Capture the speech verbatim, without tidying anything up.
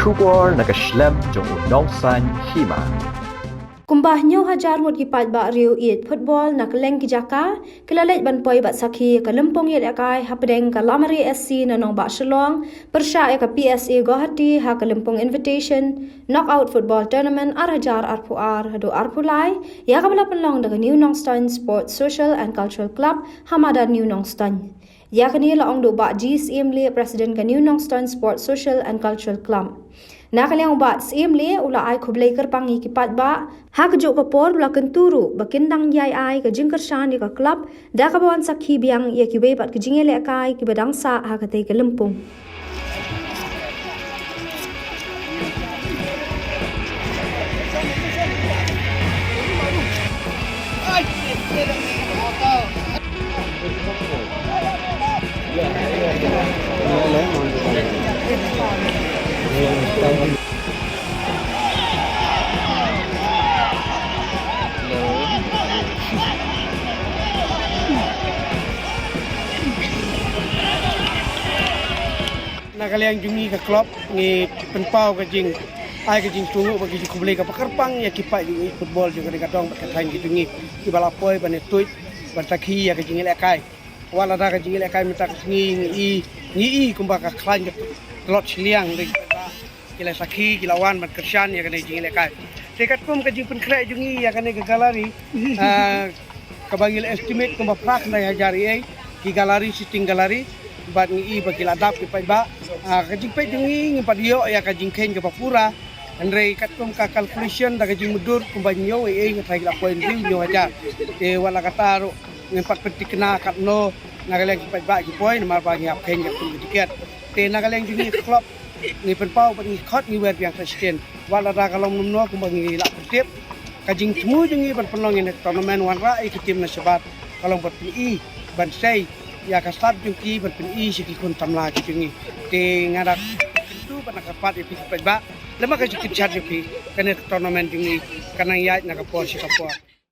Khubor na ka shlem jong u Nongsaiñ Hima. Kumba hynñiew hajar ngut ki paidbah riew ïeit football na kylleng ki jaka ki la leit ban poi bad sakhi ïa ka lympung ïalehkai hapdeng ka Lamare S C na nongbah Shillong pyrshah ïa ka P S A Guwahati ha ka lympung Invitation Knockout Football Tournament ar hajar arphew ar haduh arphew lai ïa kaba la pynlong da ka New Nongstoiñ Sports Social and Cultural Club ha madan New Nongstoiñ. Ïa kane la ong da u Bah G Syiemlieh, President ka New Nongstoiñ Sports Social and Cultural Club. Na ka liang u Bah Syiemlieh u la ai khublei kyrpang ïa ki paidbah ha kajuh ka por, u la kyntu ruh ba kin dang ïai ai ka jingkyrshan ïa ka club da kaba wan sakhi biang ïa kiwei pat ki jingïalehkai kiba dang sah ha katei ka lympung. Na ka liang jong ngi ka club ngi pynpaw ka jing, ai ka jingsngewnguh bad ka jingkhublei kaba kyrpang ïa ki paid jong ngi football jong kane ka dong bad ka thaiñ ka jong ngi kiba la poi ban ïa tuid ban sakhi ïa ka jingïalehkai. Wat lada ka jingïalehkai mynta ka sngi ngi i, ngi i kumba ka khlaiñ ka tlot shiliang, hynrei ki la sakhi, ki la wan ban kyrshan ïa kane ka jingïalehkai. Te katkum ka jingpynkhreh jong ngi ïa kane ka gallery, ah, kaba ngi la estimate kumba phra khyndai hajar eiei, ki gallery, sitting gallery, bad ngi i ba ki la dap ki paidbah. Ah, ka jingpeit jong ngi ngim pat ïoh ïa ka jingkheiñ kaba pura. Hynrei katkum ka calculation da ka jingmutdur kumba hynñiew eiei nga tharai ki la poi hynriew hynñiew hajar. Te wat la katta ruh ngim pat pynthikna katno na ka liang ki paidbah ki poi namar ba ngi hap kheiñ katkum ka tiket. Te na ka liang jong ngi ka club ngi pynpaw bad ngi khot ngi wer biang sa shisien. Wat lada ka long kumno kumba ngi la pyntip, ka jingthmu jong ngi ban pynlong ïa kane ka tournament wanrah ïa ki team na shabar ka long ban pyni ban sei ïa ka slap jong ki, ban pyni sha ki khun samla ki jong ngi. Te nga da kyntu bad nga kyrpad ïa phi ki paidbah, lem bad ka jingkyrshan jong phi, kane ka tournament jong ngi kan nang ïaid na ka por sha ka por.